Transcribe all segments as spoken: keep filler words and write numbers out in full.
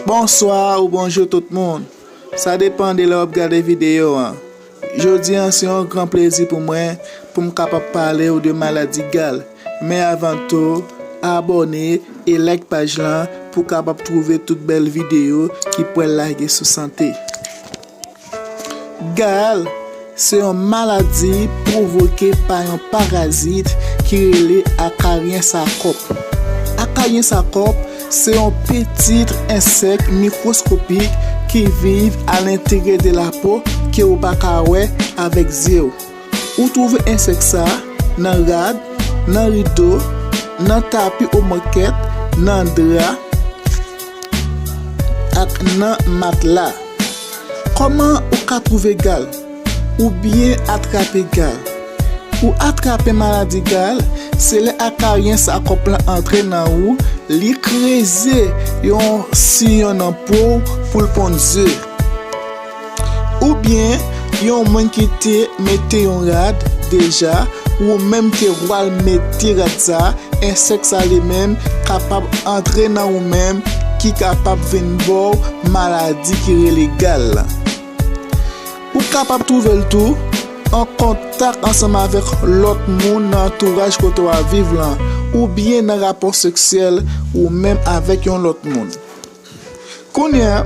Bonswa ou bonjou tout moun. Sa depann de lè w ap gade videyo an. Jodi an se yon gran plezi pou mwen pou m kapab pale w de maladi gal. Men avan tou, abòne e like paj lan pou w kapab twouve tout bèl videyo ki pral lage sou sante. Gal se yon maladi pwovoke pa yon parazit ki rele akaryen sakòp. Akaryen sakòp se yon pitit ensèk mikwoskopik ki viv alenteryè de lapo ke ou pa ka wè avèk zye w. Ou twouve ensèk sa nan rad, nan rido, nan tapi ou mokèt, nan dra, ak nan matla. Kòman ou ka twouve gal? Oubyen atrape gal? Pou atrape maladi gal, se lè akaryen sakòp lan antre nan ou, li kreze yon siyon nan po w pou l ponn zye. Oubyen yon moun ki te mete yon rad deja, ou menm ke pral mete rad sa, ensèk sa li menm kapab antre nan ou menm ki kapab vin ba w maladi ki rele gal la. Ou kapab twouve l tou an kontak ansanm avèk lòt moun nan antouraj kote w ap viv lan, oubyen nan rapò seksyèl ou menm avèk yon lòt moun. Kounye a,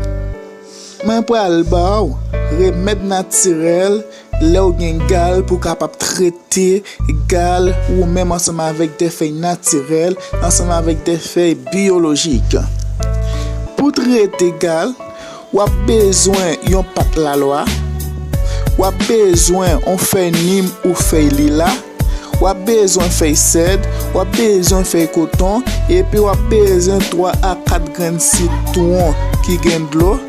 mwen pral ba w remèd natirèl lè w gen gal pou w kapab trete gal ou menm ansanm avèk de fèy natirèl, ansanm avèk de fèy biyolojik. Pou trete gal, w ap bezwen yon pat lalwa, w ap bezwen yon fèy nim ou fèy lila, w ap bezwen fèy sèd, w ap bezwen fèy koton, epi w ap bezwen twa a kat grenn sitwon ki gen dlo,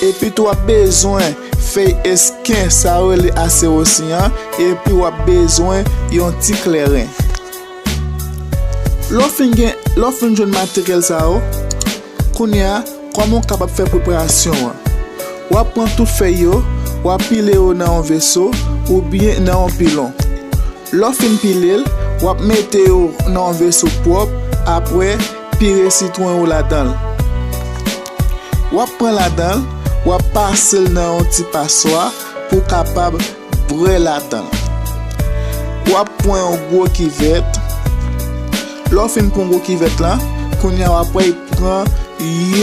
epi tou w ap bezwen fèy esken, sa yo rele asewosi an, epi w ap bezwen yon ti kleren. Lè w fin gen, lè w fin jwenn materyèl sa yo, kounye a, kòman w kapab fè preparasyon an? W ap pran tout fèy yo, w ap pile yo nan yon veso oubyen nan yon pilon. Lè w fin pile l, w ap mete yo nan yon veso pwòp, apre pire sitwon yo ladan l. W ap pran ladan l, w ap pase l nan yon ti paswa pou w kapab bwè ladan l. W ap pran yon gwo kivèt. Lè w fin pran gwo kivèt lan, kounye a w ap pran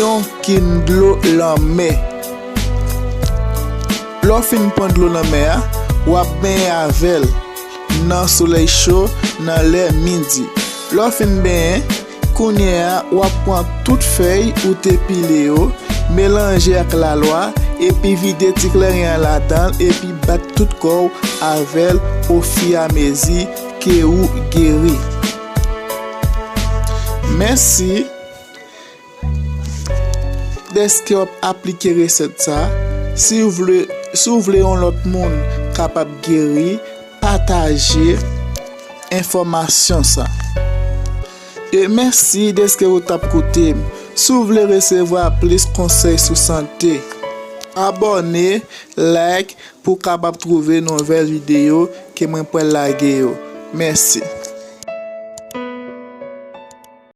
yon kin dlo lanmè. Lè w fin pran dlo lanmè a, w ap benyen avè l nan solèy cho nan lè midi. Lè w fin benyen, kounye a w ap pran tout fèy ou te pile yo, melanje ak lalwa, epi vide ti kleren an ladan l, epi bat tout kò w avè l ofiramezi ke ou geri. Mèsi dèske w ap aplike resèt sa. Si w vle, si w vle yon lòt moun kapab geri, pataje enfòmasyon sa. E mèsi dèske w t ap koute m. Si w vle resevwa plis konsèy sou sante, abòne, like, pou w kapab twouve nouvèl videyo ke mwen pral lage yo. Mèsi.